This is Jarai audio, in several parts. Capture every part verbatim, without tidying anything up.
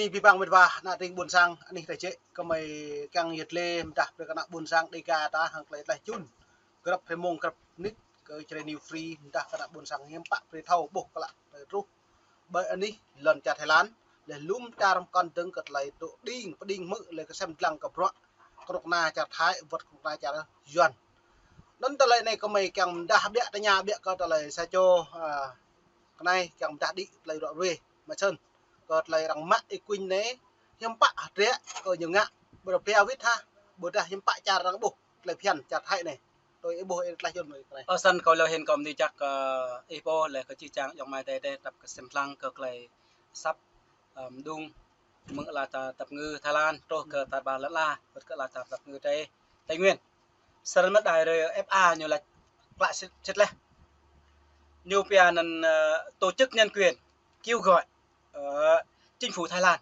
Ƀing mĕt wa ană tring ƀuôn sang anih tơčĕ, kơmơi kiăng yơh lĕ mơdah brơi kơ ană ƀuôn sang Dêga ta hăng tơlơi tlaih čun. Grăp hrơi mông grăp mơnit kơ Jrai New Free mơdah kơ ană ƀuôn sang hiam pă brơi thâo ƀuh kơ lă tơlơi truh ƀơi anih lŏn čar Thái Lan, lĕ lŏm čar mơkŏn dơ̆ng kơ tơlơi tŭ đing pơđing hmư̆ lĕ kơsem dlăng kơ bruă kơnuk kơna čar Thái wơ̆t kơnuk kơna čar Yuan. Anŭn tơlơi anai kơmơi kiăng mơdah ƀiă tơña ƀiă kơ tơlơi sa čô, a, kơ anai kiăng mơdah đĭ tơlơi ruă ruê mă sơ̆n kơ tơlơi arăng mă Y Quynh anai hiam pă hơdră kơ ñu ngă, ƀu dah pia wĭt hă, ƀôdah hiam pă čar arăng ƀuh tơlơi phiăn čar Thái anai. Tui ih ƀuh ih tlaih čun mơi kơ anai. Ơ, săn kâo lơ hĭn kâo mơni čăk, ơ, ih ƀuh lĕ kơ čih čang ayŏng amai adơi adih tăp kơsem lăng kơ tơlơi asăp, ơ, mơđung mơ̆ng ala čar tăp ngư Thái Lan truh kơ tar ƀar lŏn ala, wơ̆t kơ ala čar tăp ngư Tây, Tây Nguyên. Săn mơ̆ đài rơi F A ñu laĭ klă sĭt, sĭt leh. Ñu pia anŭn, ơ, tổ chức nhân quyền kêu gọi, ơ, chính phủ Thái Lan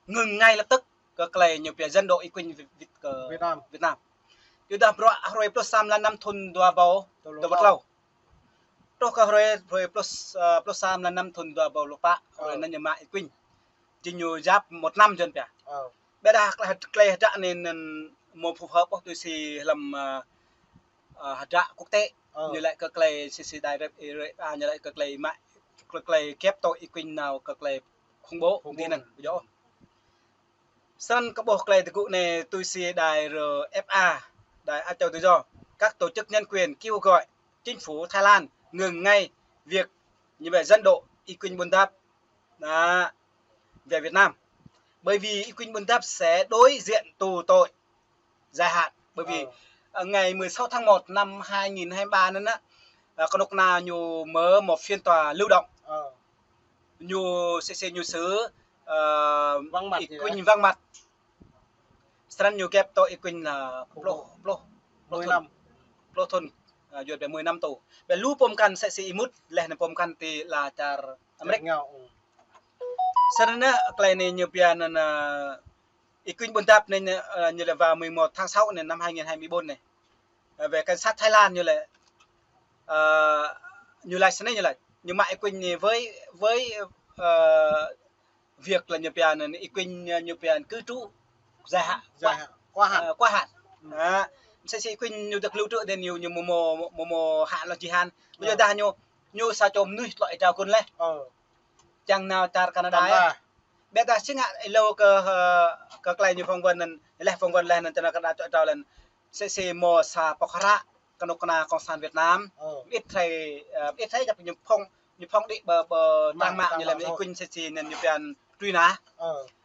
ngừng ngay lập tức kơ tơlơi ñu pia dân độ Y Quynh Việt, Việt, kơ Việt Nam. Việt Nam. Yua dah bruă hrơi pluh sa mlan năm thun dua ƀâo dua pluh klâo. Truh kơ hrơi, hrơi pluh, ơ, pluh sa mlan năm thun dua ƀâo pluh pă, hrơi anŭn ñu mă Y Quynh. Jing ñu yap một năm jơ̆n pia. Ƀiă dah tơlơi, tơlơi hơdră anai anŭn mơ̆ phù hợp ôh tui si hlăm, ơ, ơ, hơdră quốc tế. Ñu laĭ kơ tơlơi si si đài rơi, rơi, a, ñu laĭ kơ tơlơi mă, kơ tơlơi kep tŭ Y Quynh nao kơ tơlơi khủng bố, khủng bố. Dih anŭn, ƀu djơ̆ ôh. Săn kơ ƀuh tơlơi tơgŭ anai tui si đài R F A, đài Á Châu Tự Do, các tổ chức nhân quyền kêu gọi chính phủ Thái Lan ngừng ngay việc như vậy dân độ Y Quynh Buôn Dap, đó, về Việt Nam. Bởi vì Y Quynh Buôn Dap sẽ đối diện tù tội dài hạn. Bởi vì, ờ, ngày mười sáu tháng một năm hai nghìn hai mươi ba anŭn á, ờ, kơnuk kơna ñu mở một phiên tòa lưu động. Ờ. Ñu sê sê ñu xử, ờ, vắng mặt Y Quynh vắng mặt. Săn ñu kep tŭ Y Quynh là pluh, pluh, pluh thun. Pluh thun, à, yua ƀiă mười năm tù. Ƀiă lu pôm kăn sê sê Y Mut leh anŭn pôm kăn ti ala čar Amêrik. Săn anŭn tơlơi anai ñu pia anŭn, à, Y Quynh Buôn Dap anai, à, ñu lĕ vào mười một tháng sáu anai năm hai nghìn hai mươi bốn anai. À, về cảnh sát Thái Lan ñu lĕ, à, ñu laĭ săn anai ñu laĭ. Ñu mă Y Quynh anai với, với, à, việc là ñu pia anŭn Y Quynh, ñu pia cư trú dài hạn, quá, quá hạn. Ờ, quá hạn. Đó. Sê sê Y Quynh ñu được lưu trữ đến ñu, ñu mơ̆ mơ̆, mơ̆ mơ̆ hạn lŏ jĭ hạn. Ƀu djơ̆ dah ñu, ñu sa čô mơnuih tlŏ ih trao kŭn leh. Čang nao čar Canada. Ƀiă dah sĭt ngă ih lâo kơ, ơ, kơ tơlơi ñu phỏng vấn anŭn, leh phỏng vấn leh anŭn čang nao Canada čŏ trao leh. Sê sê mơ̆ sa pŏk hră kơnuk kơna cộng sản Việt Nam. Ih thâo, ơ, ih thâo djŏp ñu phỏng, ñu phỏng đĭ ƀơi, ƀơi trang mạng ñu lĕ Y Quynh sê sê anŭn ñu pia truy nã.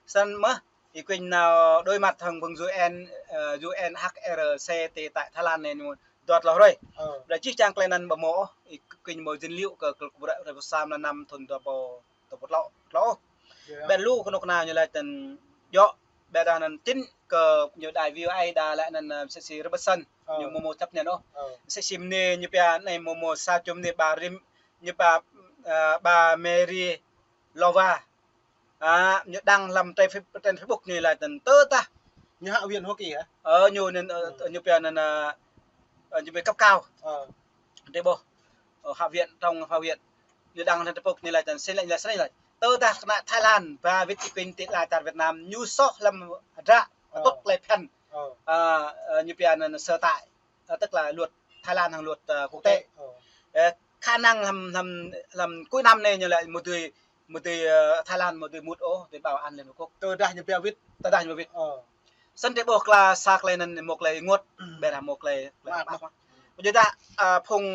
Săn mơ̆ Y Quynh nao đối mặt hăng ƀing U N, ơ, U N H R C ti tại Thái Lan anai ñu dua pluh hrơi. Ƀiă dah čih čang tơlơi anŭn ƀu mơ̆ ôh, Y Quynh mơ̆ djơ̆ liu kơ, kơ bruă hrơi pluh sa mlan năm thun dua ƀâo dua pluh klâo. Ƀiă lu kơnuk kơna ñu laĭ tơ̆n djơ̆, ƀiă dah anŭn chính kơ ñu đài V O A đa laĭ anŭn, ơ, sê sê rơbat săn, ñu mơ̆ mơ̆ chấp nhận ôh. Sê sê mơnê ñu pia anai mơ̆ mơ̆ sa čô mơnê ƀa rim, ñu pia, ơ, ƀa Mary Lova. À, ñu đăng hlăm trên Face-, trên Facebook ñu laĭ tơ̆n tơdah. Ñu hạ viện Hoa Kỳ hả? Ơ, ñu anŭn, ơ, ñu pia anŭn, ơ, ơ, ñu pia cấp cao. Ơ. Dêh ƀuh. Ơ, hạ viện, trong hạ viện. Ñu đăng trên Facebook ñu laĭ tơ̆n sĭt lĕ, ñu laĭ sĭt lĕ. Tơdah kơnuk kơna Thái Lan ba wĭt Y Quynh ti ala čar Việt Nam, ñu soh hlăm hơdră, tŭt tơlơi phiăn. Ơ, ơ, ñu pia anŭn sở tại. Ơ, tức là luật Thái Lan hăng luật, ơ, quốc tế. Ơ, khả năng hlăm, hlăm, hlăm cuối năm anai ñu laĭ mơ̆ dưi, mơ̆ dưi, ơ, Thái Lan mơ̆ dưi mŭt ôh, ti bảo an Liên Hợp Quốc. Tơdah ñu pia wĭt. Tơdah ñu pia wĭt. Săn dêh ƀuh kla sa tơlơi anŭn mơ̆ tơlơi ngŏt, ƀiă dah mơ̆ tơlơi, tơlơi ƀah mơ̆. Ƀu djơ̆ dah, ơ, phung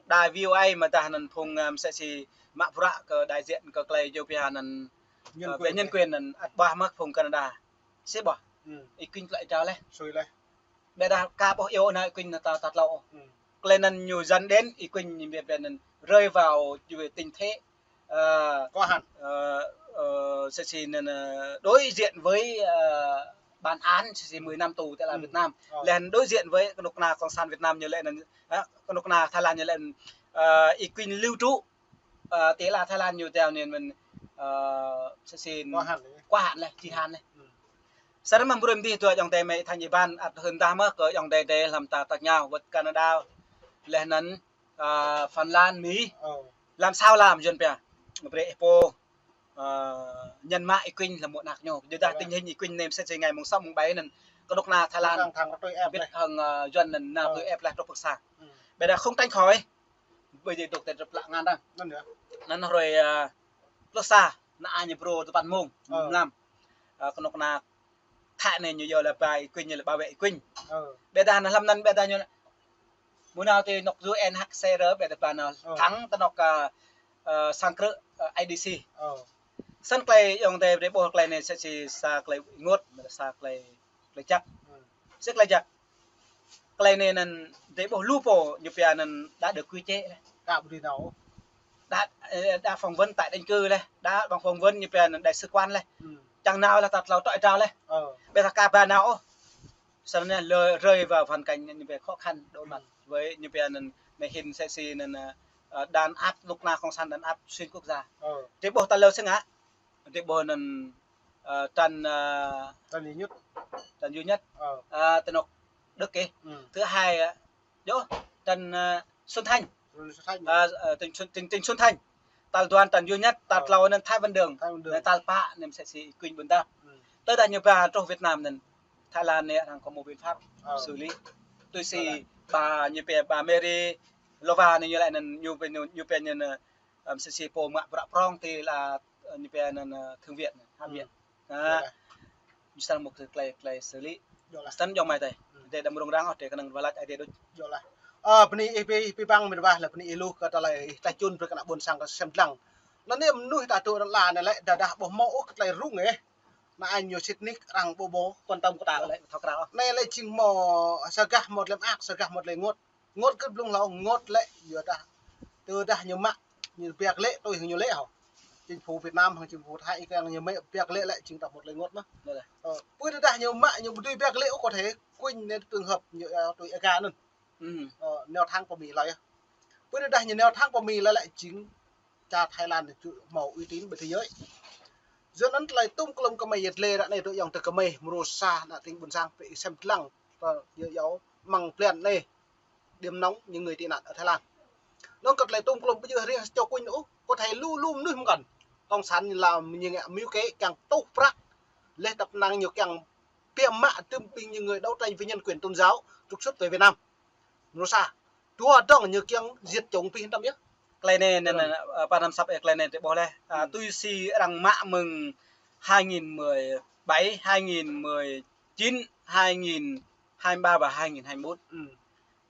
đài V O A mơ̆ dah anŭn phung, ơ, sê sê mă bruă kơ đại diện kơ tơlơi ñu pia anŭn, ơ, về nhân quyền anŭn ăt ƀah mơ̆ phung Canada. Sĭt ƀuh. Y Quynh tlŏ ih trao leh. Sui leh. Ƀiă dah ka ƀuh iâu anai Y Quynh ta, ta tlŏ. Tơlơi anŭn ñu dẫn đến Y Quynh ñu pia, pia anŭn rơi vào, ñu pia tình thế, ơ, quá hạn. Ơ, ơ, sê sê anŭn, ơ, đối diện với, ơ, bản án sê sê mười năm tù ti ala Việt Nam. Leh anŭn đối diện với kơnuk kơna cộng sản Việt Nam ñu laĭ anŭn, ơ, kơnuk kơna Thái Lan ñu laĭ anŭn, ơ, Y Quynh lưu trú, ơ, ti ala Thái Lan ñu teo anŭn mơ̆n, ơ, sê sê quá hạn leh, jĭ hạn leh. Săn mơ̆ brơi mơdih dua ayŏng adơi mơi Thanh Ivan ăt hưn dah mơ̆ kơ ayŏng adơi adih hlăm ta tơña wơ̆t Canada. Leh anŭn, ơ, Phần Lan, Mi. Ơ. Làm sao làm jơ̆n pia. Brơi ih pô. Ơ, ñăn mă Y Quynh lĕ mơ̆ ană ñu. Yua dah, ơ, tình hình Y Quynh anai mơsĕ si ngày mùng sáu, mùng bảy anŭn kơnuk kơna Thái Lan thăng, thăng rơtuai ĕp bĭt leh. Hăng, ơ, Yuan anŭn nao, ơ, rơtuai ĕp leh truh pơ sang. Ơ. Ƀiădah không tránh khỏi. Ƀơi adih dŏ tơlơi plă ngăn arăng. Anŭn yơh. Anŭn hrơi, ơ, pluh sa, anai ñu phrâo tơpăn mông, ơ, mlam. Ơ, kơnuk kơna Thái anai ñu yua lĕ ba Y Quynh, ñu lĕ bảo vệ Y Quynh. Ơ. Ƀiădah anŭn hlăm anŭn ƀiădah ñu mơ̆ nao tui anŏ U N H C R, ƀiădah ba anŭn, ơ, thăng tơ anŏ, ơ, ơ, sang krư̆, ơ, I D C. Ơ. Snăn tơlơi ayŏng adơi drei ƀuh tơlơi anai mơsĕ si sa tơlơi ênguôt, sa tơlơi, tơlơi jăk. Ơ. Sa tơlơi jăk. Tơlơi anai anŭn drei ƀuh lu pô ñu pia anŭn đã được quy chế leh. Đa ƀu dưi nao. Đã, ơ, đã phỏng vấn tái định cư leh, đã bằng phỏng vấn ñu pia anŭn đại sứ quán leh. Ơ. Čang nao leh ta tlâo trŏ êdrao leh. Ơ. Ƀiădah ka ba nao ôh. Snăn lĕ rơi vào hoàn cảnh ñu pia khó khăn, đối mặt, ơ, với ñu pia anŭn, anai hĭn mơsĕ si anŭn, ơ, ơ, đàn áp, kơnuk kơna cộng sản đàn áp xuyên quốc gia. Ơ. Drei ƀuh ta lơ sưng ah. Drei ƀuh anŭn, ơ, Trần, ơ, Trần Duy Nhất. Trần Duy Nhất. Ơ. Ơ, tơ anŏ Đức kơ. Ơ. Thứ hai, ơ, yơh, Trần, ơ, Xuân Thanh. Trần Xuân Thanh. Ơ, ơ, Trịnh Xuân, Trịnh, Trịnh Xuân Thanh. Tal dua anŭn Trần Duy Nhất, tal, ơ, tlâo anŭn Thái Văn Đường. Thái Văn Đường. Anŭn tal pă anŭn mơsĕ si Y Quynh ƀuôn ta. Ơ. Tơdah ñu ba truh Việt Nam anŭn, Thái Lan anai arăng có một biện pháp, ơ, xử lý. Tui si, ơ, ba ñu pia ba Mary Lova anai ñu lĕ anŭn ñu pia ñu, ñu pia ñu anŭn, ơ, mơsĕ si pô mă bruă prŏng ti la, ơ, ñu pia anŭn, ơ, thượng viện, hạ viện. Ơ. Ơ. Ñu srăng mŭk tơ tơlơi, tơlơi xử lý. Yơh lah. Snăn ayŏng amai adơi. Ơ. Drei đăm rŭng răng ôh, drei kơnơ̆ng wơ̆t lač Ơi Adai đôč. Yơh lah. Ơ, bơni ih, ih, ih bang mĭt wa lĕ bơni ih lu kơ tơlơi ih tlaih čun brơi kơ ană ƀuôn sang kơ sem dlăng. Anŭn anai mơnuih ta dŏ lăn ala anai lĕ dah dah ƀuh mơ̆ ôh kơ tơlơi rŭng ih. Anai ñu sĭt nik arăng ƀu ƀuh quan tâm kơ ta. Yơh lah, thâo krao. Anai lĕ jing mơ̆ sa gah mơ̆ tơlơi mơak, sa gah mơ̆ tơlơi ênguôt. Ênguôt kơ blung hlâo, ênguôt lĕ yua dah tơdah ñu mă, ñu biă lĕ, tui hăng ñu lĕ hŏ. Chính phủ Việt Nam hăng chính phủ Thái kiăng ñu mă biă lĕ lĕ jing dah mơ̆ tơlơi ênguôt mơ̆. Yơh lah. Ơ, pơ tơdah ñu mă, ñu ƀu dưi biă lĕ ôh, có thể Quynh anai trường hợp ñu, ơ, tui Aga anŭn. Ơ. Ơ, nao thăng pơ Mi lơi. Pơ tơdah ñu nao thăng pơ Mi lơi lĕ jing čar Thái Lan anai tŭ hmâo uy tín ƀơi thế giới. Yua anŭn tơlơi tŭm klŭm kơmơi yơh lĕ ră anai tŭ ayŏng adơi kơmơi mrô sa ană tring ƀuôn sang pơ sem dlăng, ơ, yơh yua mơ̆ng blan anai. Điểm nóng những người tị nạn ở Thái Lan. Anŭn kơ tơlơi tŭm klŭm ƀu djơ̆ riêng čô Quynh ôh, có thể lu lu mơnuih mơ̆n. Cộng sản ñu lăi ñu ngă mưu kế kiăng tuh prăk. Leh tăp năng ñu kiăng biă mă tơm ƀing những người đấu tranh vì nhân quyền tôn giáo trục xuất về Việt Nam. Mrô sa. Dua dơ̆ng ñu kiăng diệt chủng pih tăm yơh. Tơlơi anai, anai, anai, ơ, pă năm săp, ơ, tơlơi anai drei ƀuh leh. Ơ, ơ, tui si arăng mă mơ̆ng hai nghìn mười bảy, hai nghìn mười chín, hai nghìn hai mươi ba và hai nghìn hai mươi bốn.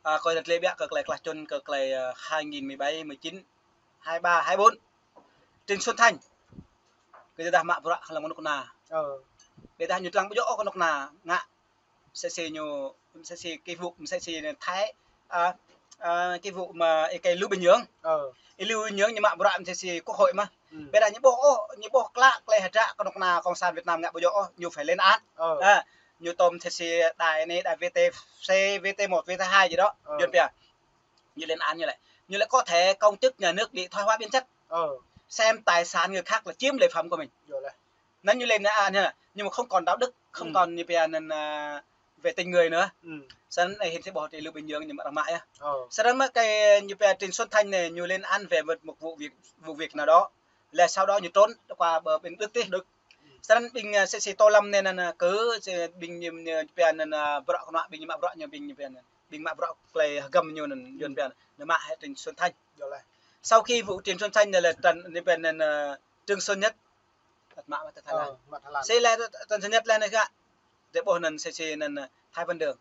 Ơ. Ơ, kơ tơlơi biă kơ tơlơi klah čun kơ tơlơi, ơ, hai nghìn mười bảy, mười chín, hai ba, hai bốn. Trịnh Xuân Thanh. Kơ tơdah mă bruă hlăm kơnuk kơna. Ơ. Ƀiădah ñu lăng ƀu djơ̆ ôh kơnuk kơna ngă. Mơsĕ si ñu, mơsĕ si cái vụ, mơsĕ si Thái, ơ, ơ, cái vụ mà, ơ, cái Lưu Bình Nhưỡng. Ơ. Ơ, Lưu Bình Dưỡng ñu mă bruă mơsĕ si quốc hội mơ̆. Ơ. Ƀiădah ñu ƀuh ôh, ñu ƀuh klă tơlơi hơdră kơnuk kơna cộng sản Việt Nam ngă ƀu djơ̆ ôh, ñu phải lên án. Ơ. Ơ, ñu tôm mơsĕ si đài anai, đài V T C, V T một, V T hai gì đó. Ơ. Yuan pia. Ñu lên án ñu lĕ. Ñu lĕ có thể công chức nhà nước bị thoái hóa biến chất. Ơ. Xem tài sản người khác là chiếm lợi phẩm của mình. Yơh lah. Anŭn ñu lên án ñu, nhưng mà không còn đạo đức, không, ơ, còn ñu pia anŭn, ơ, về tình người nữa. Ơ. Snăn anai hĭn si ƀuh tui Lưu Bình Dưỡng ñu mă arăng mă yơh. Ơ. Snăn mơ̆ kơ ñu pia Trịnh Xuân Thanh anai ñu lên án về một, một vụ việc, vụ việc nào đó. Là sau đó ñu trốn qua bờ bên Đức tih. Đức. Snăn ƀing, ơ, mơsĕ si Tô Lâm anai anŭn, ơ, kơ, si ƀing ñu, ñu pia anŭn, ơ, bruă kơnuk ƀing ñu mă bruă ñu ƀing ñu pia anŭn. Ƀing mă bruă tơlơi hơgăm ñu anŭn, Yuan pia anŭn, ñu mă hĭ Trịnh Xuân Thanh. Yơh lah. Sau khi vụ Trịnh Xuân Thanh anai lĕ Trần, ñu pia anŭn, ơ, Trương Xuân Nhất. Ăt mă, mă tơ Thái Lan. Ơ, mă Thái Lan. Sĭt lĕ Trần Xuân Nhất lĕ anai kơ. Drei ƀuh anŭn mơsĕ si anŭn, ơ, Thái Văn Đường.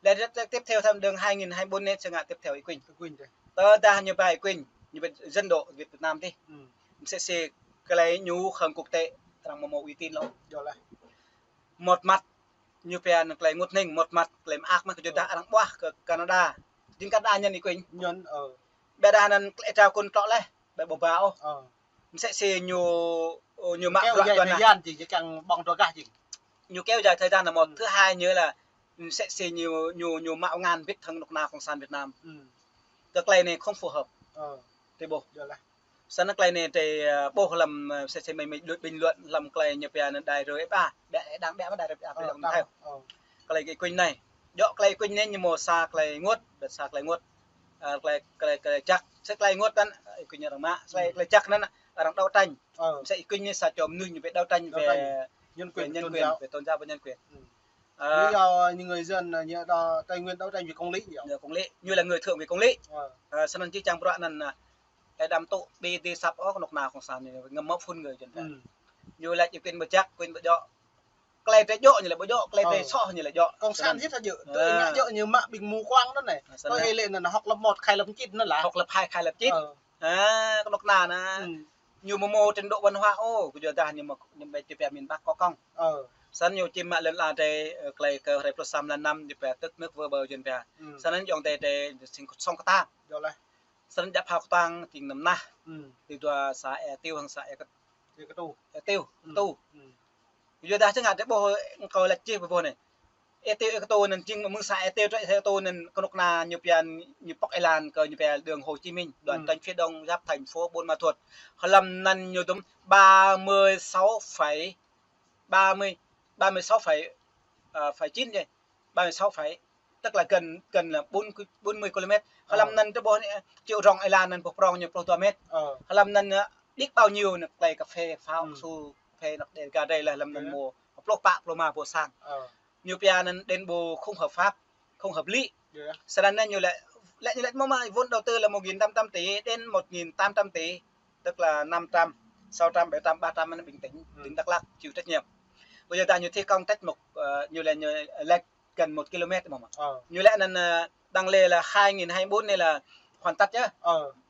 Lĕ tiếp theo Thái Văn Đường hai nghìn hai mươi bốn anai srăng ngă tiếp theo Y Quynh. Y Quynh tih. Tơdah ñu ba Y Quynh, ñu ba dân độ Việt Nam tih. Ơ. Mơsĕ si tơlơi ñu hăng quốc tế, arăng mơ̆ mơ̆ uy tín lắm. Yơh lah. Một mặt, ñu pia anŭn tơlơi ênguôt hning, một mặt tơlơi mơak mơ̆ kơ yua dah, ơ, arăng ƀuah kơ Canada. Jing Canada ñăn Y Quynh. Ñăn, ơ. Ƀiădah anŭn tơlơi êdrao kơ anŭn tlŏ leh, ƀu ba ôh. Ơ. Mơsĕ si ñu, ñu mă bruă dua nah. Kéo dài thời gian jing, jing kiăng ƀơ̆ng dua gah jing. Ñu kéo dài thời gian là một. Ơ. Thứ hai ñu lĕ, mơsĕ si ñu, ñu, ñu mă ngăn bĭt hăng kơnuk kơna cộng sản Việt Nam. Ơ. Kơ tơlơi anai không phù hợp. Ơ. Drei ƀuh. Yơh lah. Snăn tơlơi anai drei, ơ, ƀuh hlăm, ơ, mơsĕ si mơi mơi bình luận hlăm tơlơi ñu pia anŭn đài R F A. Ƀiă, đang ƀiă mơ̆ đài R F A, ơ, ƀiă đang, đang thâo. Ơ. Tơlơi Y Quynh anai. Djơ̆ tơlơi Y Quynh anai ñu mơ̆ sa tơlơi ênguôt, ƀiă sa tơlơi ênguôt. Ơ, tơlơi, tơlơi, tơlơi jăk. Sa tơlơi ênguôt anŭn, ơ, Y Quynh arăng mă. Sa, ơ, tơlơi jăk anŭn, arăng đấu tranh. Msĕ Y Quynh anai sa čô mơnuih ñu ƀu đấu tranh về nhân quyền, về tôn giáo và nhân quyền. Ơ, như là những người dân, ờ, như đó, Tây Nguyên đấu tranh vì công lý vậy. Về công lý, ñu là người thượng vì công lý. Ơ, snăn či čang bruă anăn, ơ, ê đăm tŭ ƀing dĭ săp ôh kơnuk kơna cộng sản ñu ngăm mơ̆ phun người dân. Ñu lač Y Quynh ƀu jak, Y Quynh ƀu djŏ. Klei drei djŏ ñu lĕ ƀu djŏ, klei drei soh ñu lĕ djŏ. Cộng sản hết hả djŏ? Tui ngă djŏ ñu mă ƀing mù quáng đó này. Có nghĩa là nó học lớp một, khai lớp chín nó là. Học lớp hai, khai lớp chín. Ơ, kơnuk kơna anăn. Ñu mơ̆ mơ̆ trình độ văn hóa ôh, kơ yua dah ñu mơ̆, ñu ƀĕ či pia miền Bắc có công. Snăn ñu či mă lŏn ala drei, ơ, klei kơ hrơi pluh sa mlan năm, ñu pia tức nước vỡ bờ jun pia. Snăn yŏng drei drei sing song kơtang. Snăn djăp hao kơtang, ting năm nah. Ti dua xã Ea Tiêu hăng xã Ea Kơ-, Ea Kơtu. Ea Tiêu, Kơtu. Yua dah čang ngă drei ƀuh kâo lač čih ƀuh anai. Ea Tiêu, Ea Kơtu anăn jing mơ̆ng xã Ea Tiêu truh Ea Kơtu anăn kơnuk kơna ñu pia ñu pŏk êlan kơ ñu pia đường Hồ Chí Minh, đoạn tránh phía đông giáp thành phố Buôn Ma Thuột. Hlăm anăn ñu dŭm ba mươi sáu phẩy, ba mươi, ba mươi sáu phẩy, ờ, phẩy chín nhỉ? Ba mươi sáu phẩy, tức là gần, gần là bốn, bốn mươi ki-lô-mét. Hlăm anăn drei ƀuh anai, triệu rong êlan anăn boh prong ñu pluh dua mét. Hlăm anăn, ơ, biết bao nhiêu anăn klei cà phê, phao su, cà phê anăn đe ga drei leh hlăm anăn mơ̆ pluh pă, pluh êma boh sang. Ñu pia anăn đền bù không hợp pháp, không hợp lý. Snăn anăn ñu lĕ, lĕ ñu lĕ mơ̆ mă vốn đầu tư là một nghìn tám trăm tỷ đến một nghìn tám trăm tỷ, tức là năm trăm, sáu trăm, bảy trăm, ba trăm anăn ƀing tỉnh, tỉnh Đắk Lắk chịu trách nhiệm. Bây giờ ta ñu thi công trách một, ờ, ñu lĕ ñu lĕ gần một ki-lô-mét mơ̆ mă. Ñu lĕ anăn, ờ, đang lê là hai nghìn hai mươi bốn anai là hoàn tất nhá.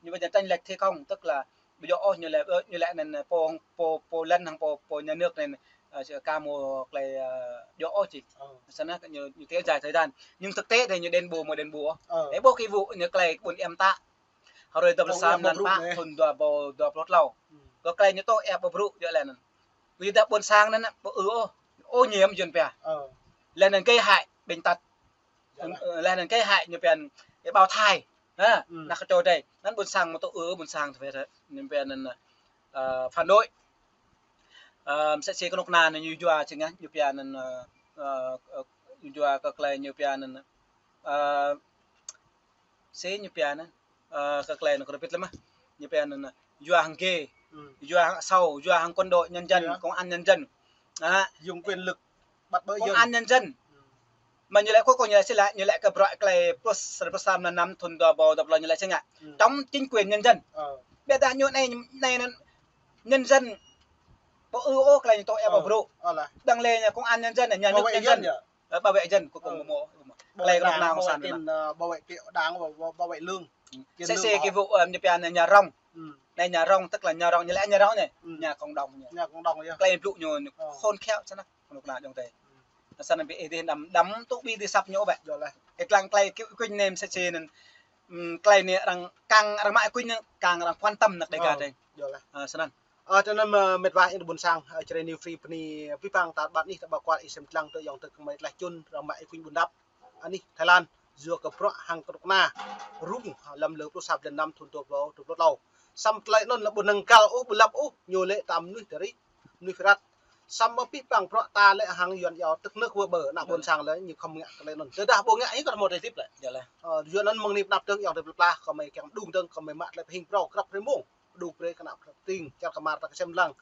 Ñu bây giờ tranh lệch thi công, tức là ƀu djŏ ôh ñu lĕ, ơ, ñu lĕ anăn, ơ, pô, pô, pô lăn hăng pô, pô nhà nước anăn, ơ, či ka mơ̆ klei, ơ, djŏ ôh či. Snăn ñu, ñu kéo dài thời gian. Nhưng thực tế thì ñu đền bù mơ̆ đền bù ôh. Ơ, ƀuh kơ vụ ñu klei ƀuôn Êm Tă. Hrơi dua pluh sa mlan pă thŭn dua êbâo dua pluh tlâo. Kơ klei ñu tŏ ĕp ƀu brŭ djŏ leh anăn. Kơ yua dah ƀuôn sang anăn ƀu ư ôh, ô nhiễm jun pia. Leh anăn gây hại, bệnh tật. Ơ, leh anăn gây hại ñu pia anăn, ơ, bào thai. Ha, anăn kơ čô drei. Anăn ƀuôn sang mơ̆ tŏ ư, ƀuôn sang tơ pia, ñu pia anăn, ơ, phản đối. Ơ, msĕ si kơnuk kơna anăn ñu yua čang ngă, ñu pia anăn, ơ, ơ, ơ, ñu yua kơ klei ñu pia anăn, ơ, si ñu pia anăn, ơ, kơ klei anăn kơ rơbit lăm ah. Ñu pia anăn, ơ, yua hăng ghê, yua hăng asâu, yua hăng quân đội nhân dân, công an nhân dân. Á, dùng quyền lực bắt bớ dân. Công an nhân dân. Mă ñu lĕ cuối cùng ñu lĕ si lĕ, ñu lĕ kơ bruă klei pluh, hrơi pluh sa mlan năm thŭn dua êbâo dua pluh ñu lĕ čang ngă. Chống chính quyền nhân dân. Ƀiădah ñu anai, anai anăn nhân dân ƀu ư ôh klei ñu tŏ ĕp ƀu brŭ. Đang lê ñu công an nhân dân, nhà nước nhân dân. Ơ, bảo vệ dân, cuối cùng mơ̆ mơ̆. Klei kơnuk kơna cộng sản Việt Nam. Bảo vệ tiền, ờ, bảo vệ tiền đảng, bảo, bảo, bảo vệ lương. Tiền lương. Msĕ si kơ vụ, ơ, ñu pia anăn nhà rông. Anai nhà rông, tức là nhà rông, ñu lĕ nhà rông anai. Nhà cộng đồng ñu. Nhà cộng đồng, yơh. Klei blŭ ñu, ñu khôn khéo snăn, kơnuk kơna ayŏng adei. Snăn ƀing ih dĭ đăm, đăm tŭ ƀing dĭ săp ñu ƀĕ. Ih lăng klei kơ Y Quynh anai msĕ si anăn, klei anai arăng kăng, arăng mă Y Quynh anăn kăng arăng quan tâm anăn đe ga drei. Ơ, snăn. Ơ, tơ anăn, ơ, mĕt wa ayŏng adei ƀuôn sang, ơ, Jrai New Free bơni abih bang ta ƀuh anih ta ƀuh kual ih sem lăng tơ ayŏng adei kơmơi tlaih čun arăng mă Y Quynh ƀuôn dap anih Thái Lan, yua kơ bruă hăng kơnuk kơna rŭng, hlăm lơ pluh sa mlan năm thŭn dua êbâo dua pluh tlâo. Samơ̆ tơlơi anŭn lĕ ƀu năng găl ôh, ƀu lăp ôh, ñu lĕ tam mơnuih tơrik, mơnuih pơrăt. Samơ̆ abih bang bruă ta lĕ hăng Yuăn yua tức nước vỡ bờ, ană ƀuôn sang lĕ ñu khŏm ngă tơlơi anŭn. Tơdah ƀu ngă ñu kơ hmâo tơlơi hơdip lĕ. Yua anŭn mơ̆ng anai pơnăp dơ̆ng ayŏng adei plei pla, kơmơi kiăng mơđung dơ̆ng, kơmơi mă tơlơi pơhing phrâo, grăp hrơi mông. Đu brơi kơ ană plei tring, čar kơmar ta kơsem lăng.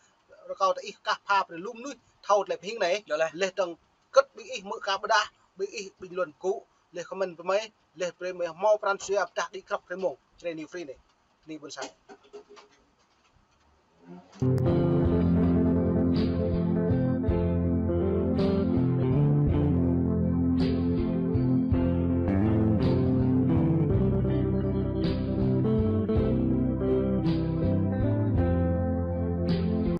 Rơkâo tơ ih kah pha brơi lu mơnuih thâo tơlơi pơhing anai. Leh dơ̆ng kơt ƀing ih mơ̆ ka ƀơdah, ƀing ih ƀing luăn gŭ, leh comment brơi mơi, leh brơi mơi hmâo pran jua pơdah đĭ grăp hrơi mông. Jrai New Free anai. Anai ƀuôn sang.